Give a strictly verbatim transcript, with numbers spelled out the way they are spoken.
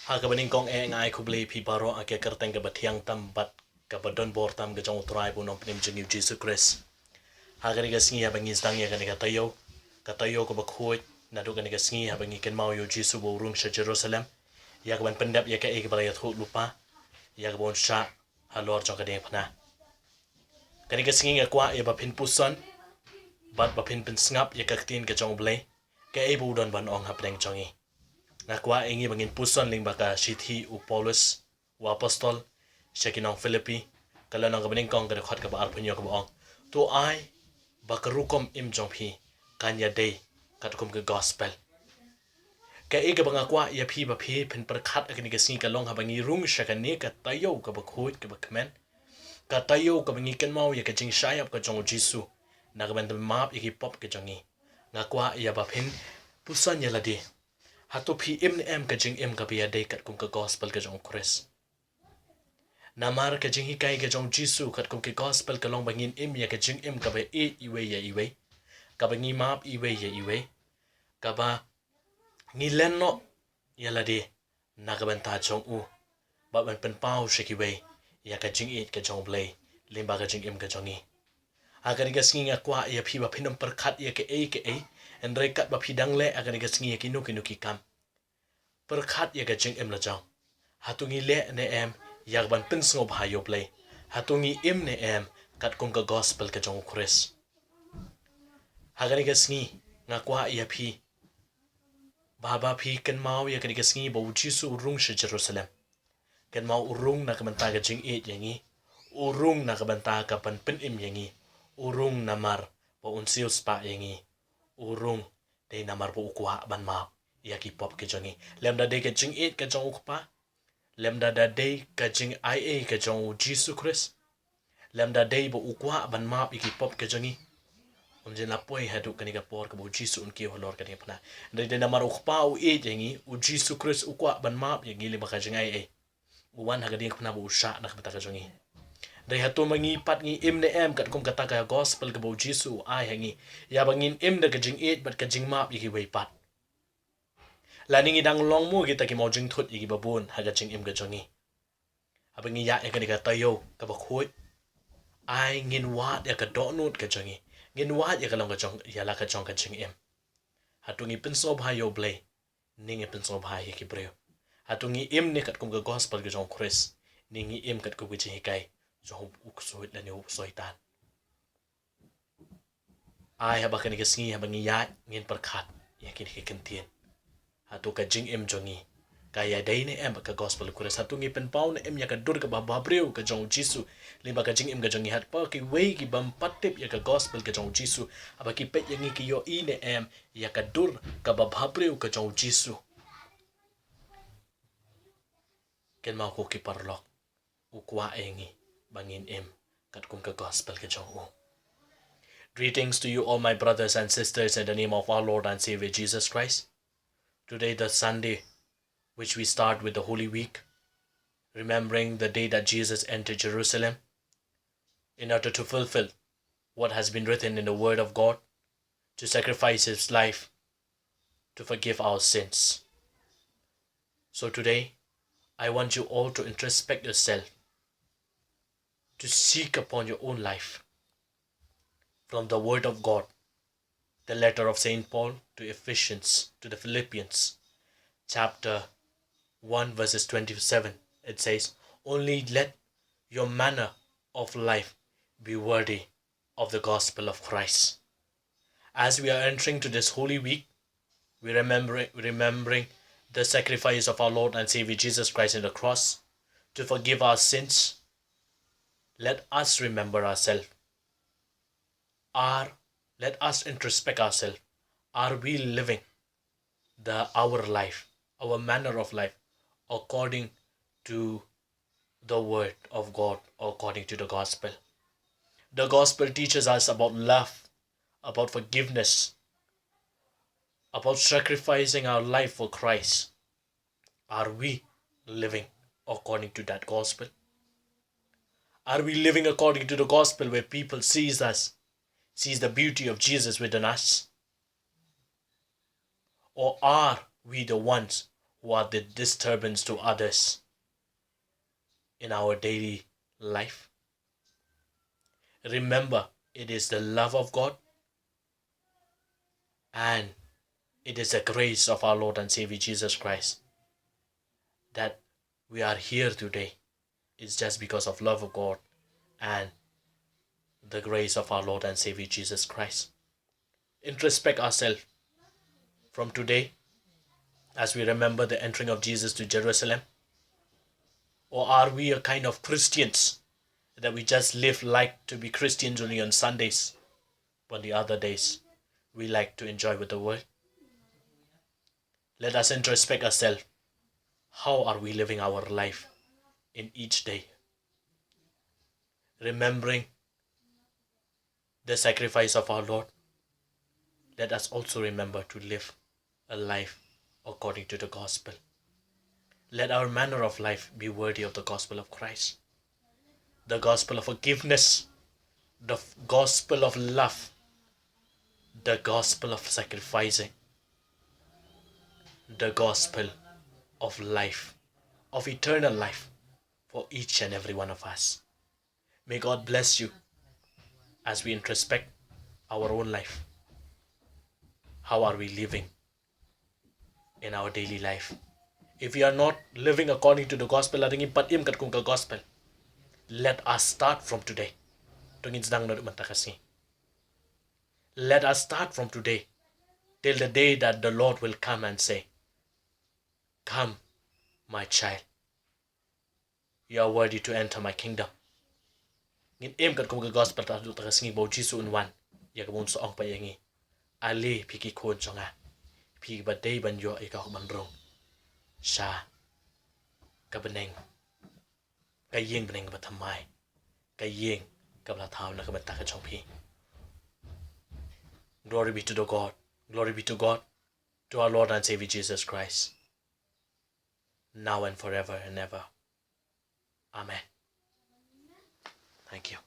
Ha kaba nyngkong eh nga ai khublei ïa phi baroh ha ka kyrteng kaba thiang tam bad kaba don bor tam ka jong U Trai bad U Nongpynim jong ngi U Jisu Khrist. Ha kane ka sngi haba ngi sdang ïa kane ka taïew, ka taïew kaba khuid, naduh kane ka sngi haba ngi kynmaw ïa U Jisu ba u rung sha Jerusalem, ïa kaban pyndep ïa kaei kaba la ïathuh lypa, ïa kaba un shah halor jong ka diengphna. Kane ka sngi nga kwah ïa ba phin puson bad ba phin pynsngap ïa ka ktien ka jong U Blei, kaei ba u don ban ong hapdeng jong ngi. Nga kwah ïa ngi ba ngin puson lyngba ka shithi u Paulus, u apostol, sha ki nong Philippi, ka lynnong kaba nyngkong, ka dkhot kaba arphew hynñiew, kaba ong: To ai ba ka rukom im jong phi kan ïadei katkum ka gospel. Kaei kaba nga kwah ïa phi ba phi phin pyrkhat ha kane ka sngi ka long haba ngi rung sha kane ka taïew kaba khuid kaba kmen, ka taïew kaba ngi kynmaw ïa ka jingshah ïap ka jong U Jisu na ka bynta ban map ïa ki pop ka jong ngi. Nga kwah ïa ba phin puson ïa lade. Hato phi im ne em ka jingim kaba ïadei katkum ka gospel ka jong U Khrist? Namar ka jinghikai ka jong U Jisu katkum ka gospel ka long ba ngin im ïa ka jingim kaba ïeit iwei ïa iwei, kaba ngi map iwei ïa iwei, kaba ngi len noh ïa lade na ka bynta jong u, bad ban pynpaw sha kiwei ïa ka jingïeit ka jong U Blei lyngba ka jingim ka jong ngi. Ha kane ka sngi nga kwah ïa phi ba phin ym pyrkhat ïa kaei kaei, hynrei katba phi dang leh ha kane ka sngi ïa kino kino ki kam, pyrkhat ïa ka jingim la jong. Hato ngi leh ne em ïa kaban pynsngewbha ïa U Blei? Hato ngi im ne em katkum ka gospel ka jong U Khrist? Ha kane ka sngi nga kwah ïa phi ba haba phi kynmaw ïa kane ka sngi ba U Jisu u rung sha Jerusalem, kynmaw u rung na ka bynta ka jingïeit ïa ngi, u rung na ka bynta kaban pynim ïa ngi, u rung namar ba un siewspah ïa ngi, u rung dei namar ba u kwah ban map ïa ki pop ka jong ngi. Lymda dei ka jingïeit ka jong U Kpa, lymda da dei ka jingaiei ka jong U Jisu Khrist, lymda dei ba u kwah ban map ïa ki pop ka jong ngi, ym jin la poi haduh kane ka por kaba U Jisu un kiew halor ka diengphna. Hynrei dei namar U Kpa u ïeit ïa ngi, U Jisu Khrist u kwah ban map ïa ngi lyngba ka jingaiei, u wan ha ka diengphna ba u shah na ka bynta ka jong ngi. Hynrei hato ma ngi pat ngi im ne em katkum kata ka gospel kaba U Jisu u ai ha ngi, ïa ba ngin im da ka jingïeit bad ka jingmap ïa kiwei pat? Lane ngi dang long mo kita ki mawjingthut ïa kiba bun ha ka jingim ka jong ngi? Haba ngi ïaid ïa kane ka taïew kaba khuid, ai ngin wad ïa ka dohnud ka jong ngi, ngin wad ïa ka long ka jong, ïa la ka jong ka jingim. Hato ngi pynsngewbha ïa U Blei ne ngi pynsngewbha ïa ki briew? Hato ngi im ne katkum ka gospel ka jong U Khrist ne ngi im katkum ka jinghikai jong u ksuid lane u soitan? Ai haba kane ka sngi haba ngi ïaid ngin pyrkhat ïa kine ki kyntien. Hato ka jingim jong ngi ka ïadei ne em bad ka gospel U Khrist? Hato ngi pynpaw ne em ïa ka dur kaba bhabriew ka jong U Jisu lyngba ka jingim ka jong ngi? Hato kiwei ki bym pat tip ïa ka gospel ka jong U Jisu, haba ki peit ïa ngi ki ïohi ne em ïa ka dur kaba bhabriew ka jong U Jisu? Kynmaw ko ki paralok, u kwah ïa ngi ba ngin im katkum ka gospel ka jong u. Greetings to you all, my brothers and sisters, in the name of our Lord and Savior Jesus Christ. Today, the Sunday, which we start with the Holy Week, remembering the day that Jesus entered Jerusalem in order to fulfill what has been written in the Word of God, to sacrifice his life to forgive our sins. So today, I want you all to introspect yourself, to seek upon your own life from the Word of God, the letter of Saint Paul to Ephesians, to the Philippians, chapter one, verses twenty-seven. It says, "Only let your manner of life be worthy of the gospel of Christ." As we are entering to this Holy Week, we remember, remembering the sacrifice of our Lord and Savior Jesus Christ on the cross to forgive our sins. Let us remember ourselves. Are, let us introspect ourselves. Are we living the, our life, our manner of life, according to the word of God, according to the gospel? The gospel teaches us about love, about forgiveness, about sacrificing our life for Christ. Are we living according to that gospel? Are we living according to the gospel where people sees us, sees the beauty of Jesus within us? Or are we the ones who are the disturbance to others in our daily life. Remember, it is the love of God and it is the grace of our Lord and Savior Jesus Christ that we are here today. It's just because of love of God and the grace of our Lord and Savior Jesus Christ. Introspect ourselves from today as we remember the entering of Jesus to Jerusalem. Or are we a kind of Christians that we just live like to be Christians only on Sundays, but the other days we like to enjoy with the world? Let us introspect ourselves. How are we living our life in each day? Remembering the sacrifice of our Lord, let us also remember to live a life according to the gospel. Let our manner of life be worthy of the gospel of Christ, the gospel of forgiveness, the f- gospel of love, the gospel of sacrificing, the gospel of life, of eternal life for each and every one of us. May God bless you as we introspect our own life. How are we living in our daily life? If we are not living according to the gospel, lada ngim pat im katkum ka gospel, let us start from today. To ngin sdang naduh mynta ka sngi. Let us start from today till the day that the Lord will come and say, "Come, my child. You are worthy to enter my kingdom." Ngin im katkum ka gospel naduh mynta ka sngi ba u Jisu un wan ïa kaba un sa ong pat ïa ngi. Ale phi ki khun jong nga, phi kiba dei ban ïoh ïa ka hok ban rung sha ka bneng, ka ïing bneng kaba thymmai, ka ïing kaba la thaw na ka bynta ka jong phi. Glory be to the God. Glory be to God, to our Lord and Savior Jesus Christ, now and forever and ever. Amen. Thank you.